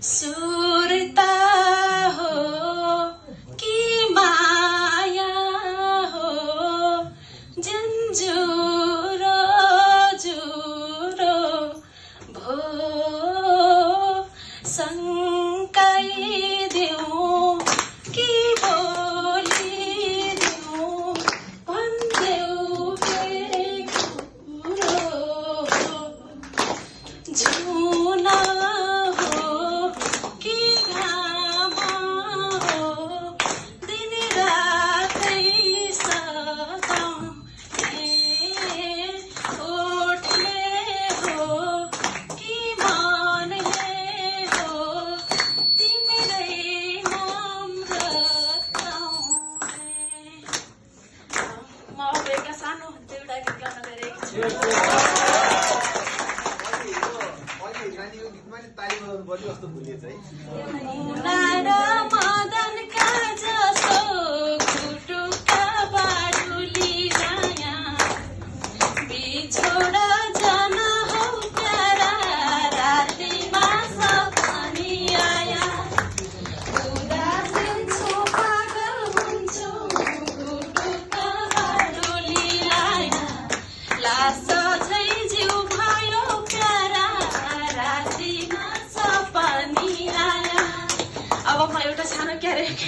सुरता हो कि माया हो जुरो जुरो भो संकाइदेऊ कि बोलिदेऊ भन्देऊ के कुरो जुना हो कि घाम हो दिन रातै सताउने ओठले हो कि मनले हो तिम्रै नाम रटाउने। म अब एउटा सानो एउटा गीत गाउन गइरहेको छु। मदनका जसो घुटुका बाडुली माया बिछोड जन हौ प्यारा रातिमा सपनी आया उदासिन्छु पागल हुन्छु घुटुका बाडुली आया लास झै जिउ भयो प्यारा रातिमा सपनी आया। अब म एउटा सानो क्यारिकेचर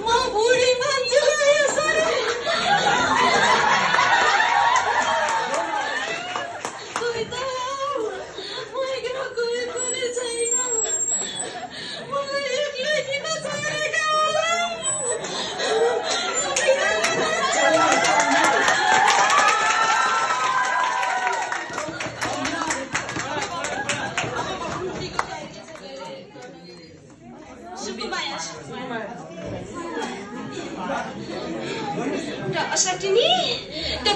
म बुढी मान्छे यसरी कविता मसँग कोही पनि छैन मलाई एक्लै किन छोडेका होला। Asatini, the